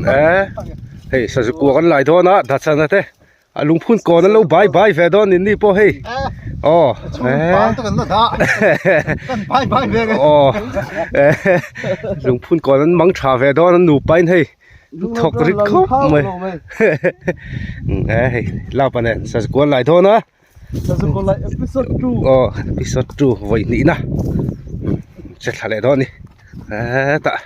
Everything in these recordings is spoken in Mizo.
Eh, hei sazu kua kan lai dawn a dachana te a lungphun kawn an lo bai bai ve dawn in ni pawh hei aw aw lungphun kawn an mang tha ve dawn an nupa in hei thawk rit khawp mai eh hei lapa nen sazu kua an lai dawn a. Aw episode 2 vawi hnih na che thla leh dawn a ni hetah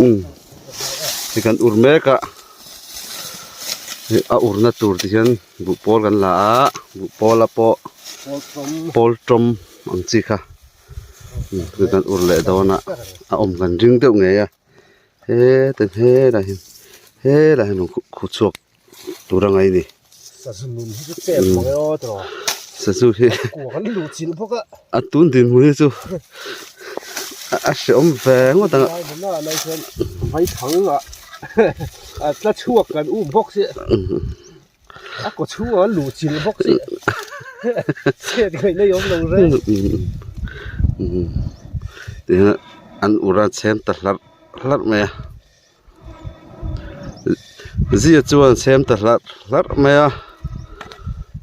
umm ti kan ur mek a a ur na tur ti hian buh pawl kan la a buh pawl a pawh pawl tawm ang chi kha kan ur leh dawn a a awm kan ring deuh ngei a. Heta helai hian helai hian rawn khu chhuak tur a ngaih a ni. Sazu nun hi chu chet mang e aw tiraw. Sazu hi kua kan luh chilh bawk a. A tun dinhmun hi chu a hreawm ve ngawt ang a. Lai hmun ah lai chuan vai thang ah a tla chhuak kan um bawk si. A kaw chhungah an luh chilh bawk si. Chet ngaihna i awm lo reng. Tihian an ur a chhem ta hlarh hlarh mai a zia chuan chhem ta hlarh hlarh mai a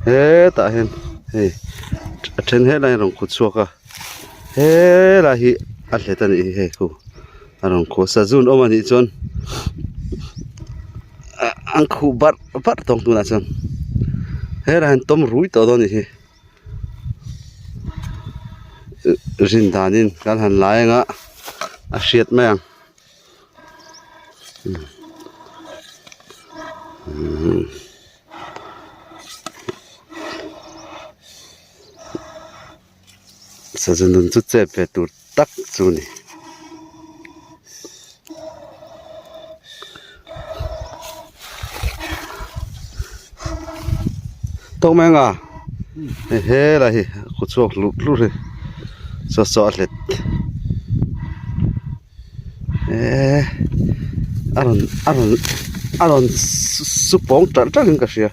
hetah hian hei a then helai hi a rawn kut chhuak a helai hi a hlet a nih hi hei khu a rawn khuh a sazun awm a nih chuan an khuh barh barh tawng tunah chuan helaiah hian tawm rui tawh dawn a nih hi. Rin danin kan han lai anga a hriat mai ang sazu nun chu chet ve tur tak chu a ni. Tawk mai anga hei helai hi khaw chhuak hluh hluh hi saw saw a hlet eee a rawn a rawn a rawn su pawng ṭalh ṭalh in ka hria.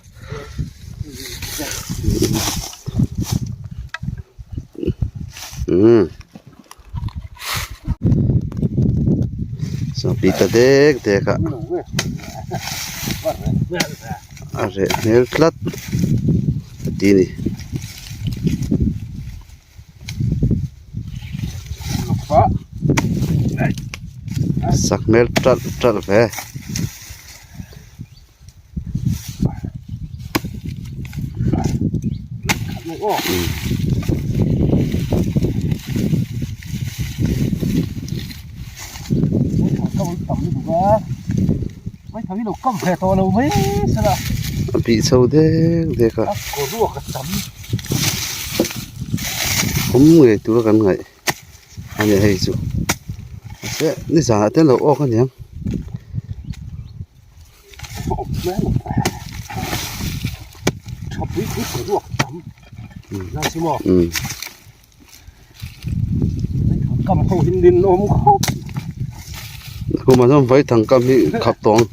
Umm sawhpi ta dek dek a a reh hmel tlat a ti a ni. Sak hmel ṭalh ṭalh ve. A bih chho dek dek a awm ngei tura kan ngaih a ni hei chu mahse nizanah te an lo awk aniang. Khumah chuan vaithang kam hi khap tawh ang.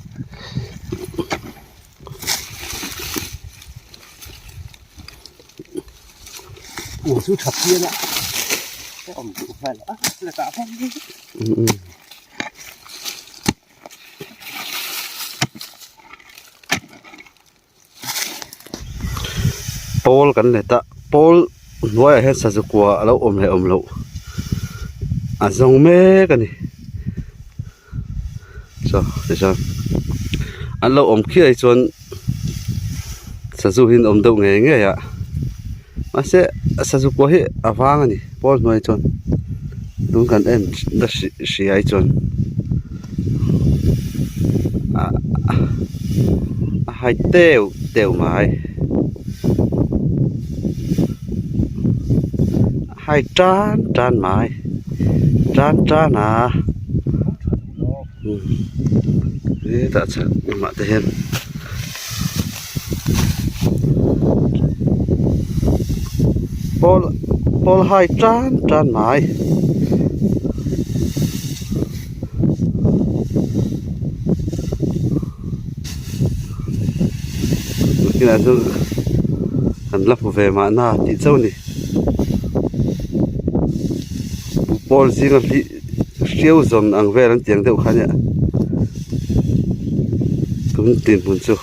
Pawl kan let a pawl hnuaiah hian sazu kua a lo awm leh awm loh a zawng mek a ni chaw tichuan an lo awm khiai chuan sazu hi an awm deuh ngei ngei a mahse sazu kua hi a vang a ni pawl hnuai chuan tun kan en na hrih hriai chuan ah a hai teuh teuh mai a hai tan tan mai tan tan a hetah chhak lamah te hian. Pawl pawl hai tan tan mai nakinah chuan kan la hmu ve mahna tih chauh a ni buhpawl zinga hli. hriau zawn ang vel an tiang deuh kha nia tun dinhmun chu.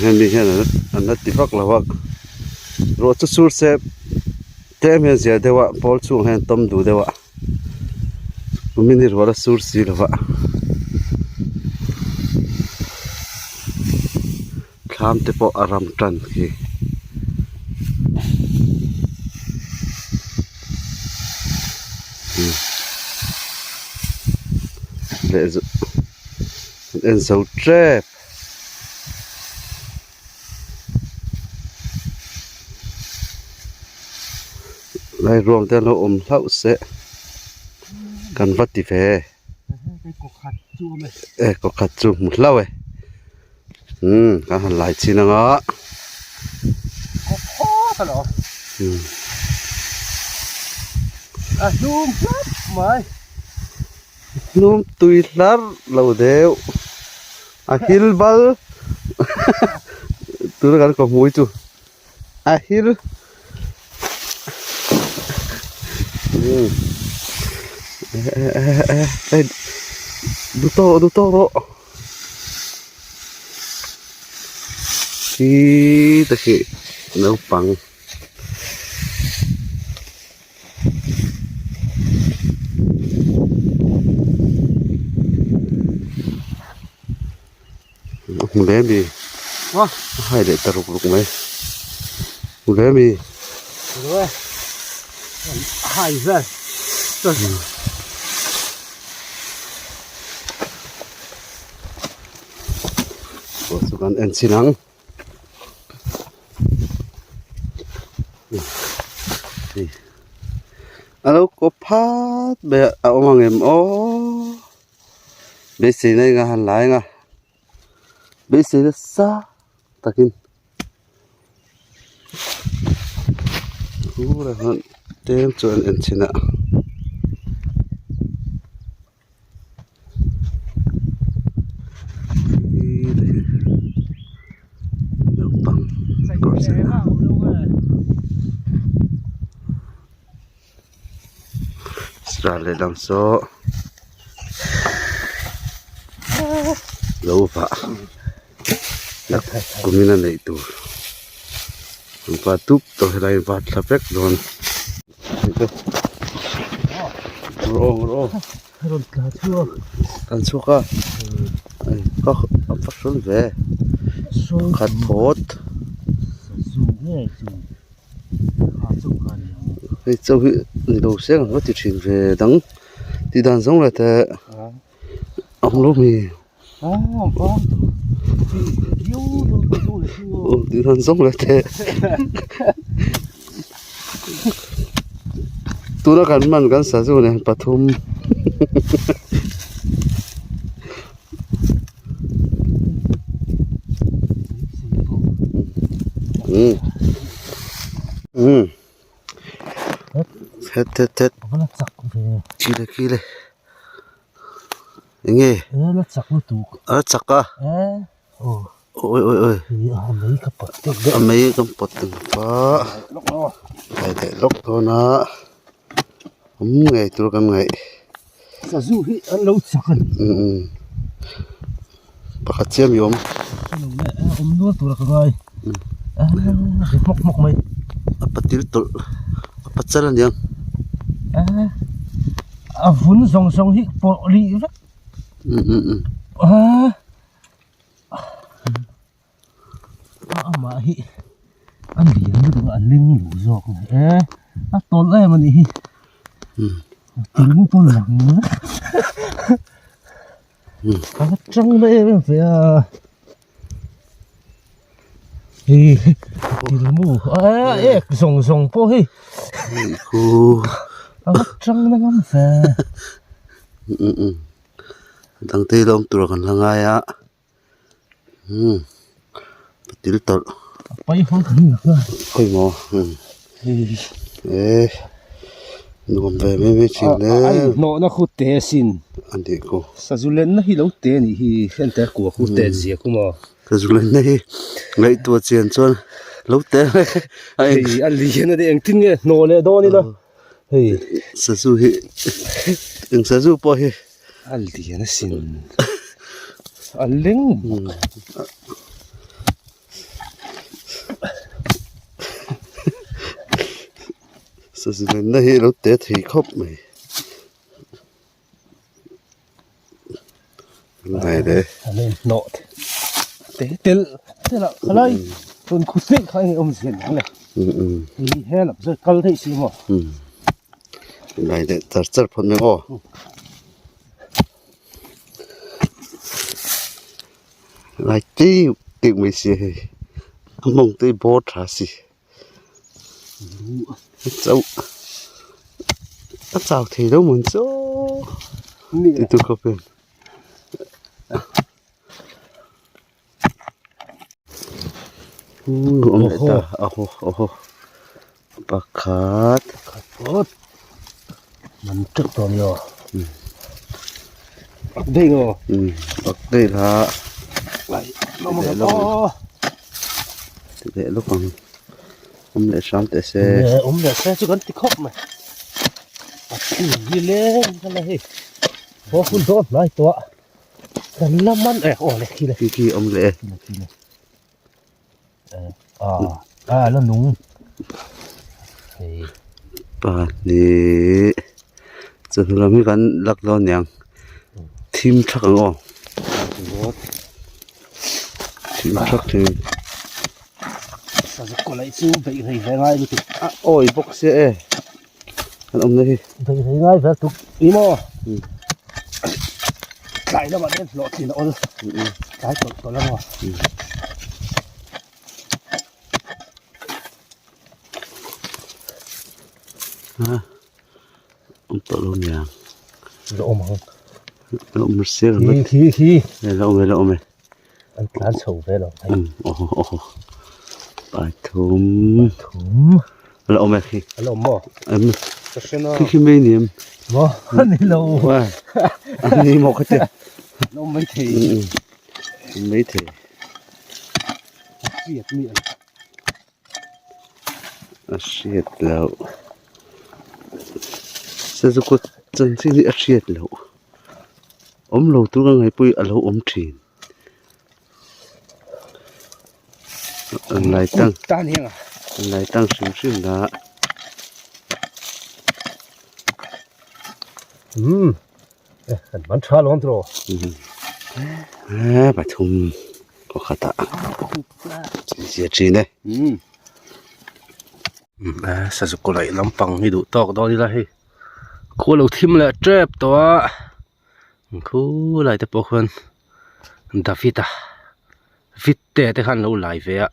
Hemi hian an la ti vak lo a ruah chu sur se tlem hian zia deuh a pawl chhungah hian tawm duh deuh a kumin hi ruah la sur si lo va. Thlam te pawh a ram tan khi. Leh zo en zo tep. Lai ruang te an lo awm hlauh se kan va ti ve. E kaw khat chu hmu hlauh e. Umm kan han lai chin ang a. Umm. A hnum hlap mai. Hnum tui hlar lo deuh. A hil bal. Tuna kan kaw hmui chu a hil. Umm. Duh tawk rawh duh tawk rawh. Khi te khi naupang a hmu hle a mi a hai leh ta ruk ruk mai hmu hle a mi. Aw chu kan en chin ang hei a lo kawp phat mai a a awm ang em aw beiseina eng a han la eng a beiseina sang takin tlem chu an en chin a. Naupang kawr sen ha sir lehlam saw lo vah kumin a neih tur an pa tup tawh helai a vat thla vek dawn. Rawng rawng rawn tla chhuak kan chhuak a ka a va hrawn ve khat phawt hei chauh hi ni lo se ang va ti thin ve dang tih dan zawng leh teh a awm lo mi tih dan zawng leh teh tuna kan man kan sazu nen pathum umm het het het kile kile. Enge? A chak lutuk. A chak a? Awi awi awi. A mei ka pawt deuh deuh. A mei kan pawt deuh a. Daih daih lawk dawn a. Awm ngei tur kan ngaih. Sazu hi an lo chak a ni. Umm pakhat chiah mi awm. Awm nual tur a ka ngai. Ri hmawk hmawk mai. A patil tawlh a pachal a niang. A vun zawng zawng hi pawh rih vek. A amah hi a lian lutuk a a ling lo zawk a ni e a tawlh em a nih hi tui pawh a lang vek a va tang na em em ve a hei tilmu ek zawng zawng pawh hei a va tang na ngam ve. Dangte lawm tur kan la ngai a. Patil tawlh. A pai hawn kan ni a. Khawi maw e nuam ve mai mai thin le. A inhnawhna khu te asin. A nih khu. Sazu lenna hi lo te a nih hi hente kua khu te zia khu maw. Sazu lenna hi ngaihtuah chian chuan lo te mai. Hei a lian a ni engtin nge hnawh leh dawn ila hei. Sazu hi eng sazu pawh hi. A lian asin a leng bawk. Sazu lenna hi lo te thei khawp mai. Ngai le. An in hnawh te tel tel ah khalai rawn khu thleng kha enge awm zel ang le. Hei he lam zawk kal daih si maw. Ngai leh char char phawt mai aw. Lai teuh teuh mai sia hei a mawng te hi bawr tha si. Chauh a chau thei lo mawn chu ti tur khawp hian awm leh ta a haw a haw pakhat man teuh tawh a ni aw pak daih aw pak daih la ti leh lawk ang awm leh hram teh se awm leh se chu kan ti khawp mai a thil hi leng kha la hei haw hun dawn hnai tawh a kan la man e aw le khi le khi khi awm leh e khi le a a la nung hei pahnih chawhnu lam hi kan lak dawn niang thim thak ang aw thim thak thim sazuk kawlh chu beih rei ve ngai lutuk a awi bawk sia e an awmna hi beih rei ngai vel tuk ni maw tlai lamah hian hlawhtlin a awl tlai tawlh tawlh a maw. Awm tawh lo nia. La awm ang. La awm sir ang. Khi khi. La awm e la awm e. An tlan chho ve lo. Oho oho. Pathum. Pathum. La awm e khi. La awm maw? Em. Khi khi mai ni em. Maw? Ni lo. Ni maw kha te. La awm mai thei. Awm mai thei. Hriat mi ang. A hriat loh sazukawt chanchin hi a hriat loh awm lo tur ka ngaihpui a lo awm thin an lai tang an lai tang hrim hrim la umm an man tha lo ang tiraw e pathum pakhatah zia thin e. Sazuk kawlaih lampang hi duh tawk dawn ila hei khua lo thim leh tep tawh a khulai te pawh khuan David-a Vitte te khan lo lai ve a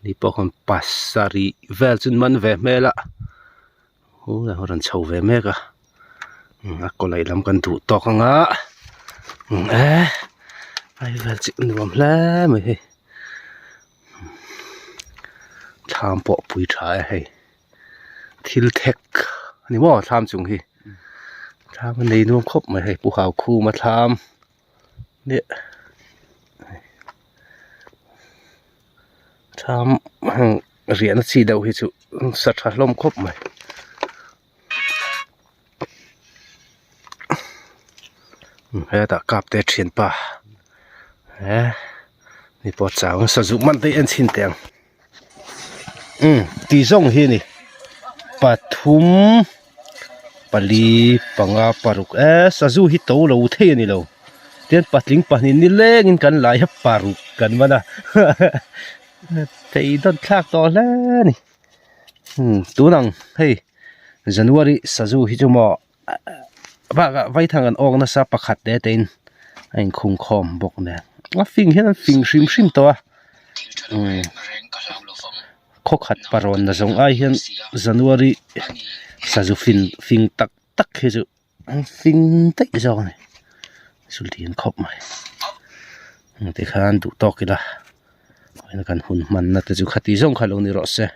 ni pawh khuan pasarih vel chu an man ve hmel a khulai pawh a rawn chho ve mek a a kawlaih lam kan duh tawk ang a e hei vel chu nuam hle mai hei. Thlam pawh pui tha e hei thil thek a ni maw thlam chung hi thlam a nei nuam khawp mai hei pu hau khum a thlam leh thlam heng riahna chi deuh hi chu sa tha hlawm khawp mai. Hetah kap te thianpa he mi pawh chau ang sazu man te hi en chhin teh ang umm tih zawng hi a ni pathum pali panga paruk e sazu hi to lo thei a ni lo tian patling pahnih nilengin kan lai a paruk kan man a thei dawn thlak tawh hle a ni. Hmm tunang hei January sazu hi chu maw bakah vaithang an awk nasa pakhat te te in a inkhung khawm bawk nen a fing hian an fing hrim hrim tawh a umm khawkhat parawn na zawng ai hian January sazu fin fing tak tak hi chu an fing daih zawk a ni sullian khawp mai. Tikhan duh tawk ila kan hun hmanna te chu khati zawng kha lo ni rawh se.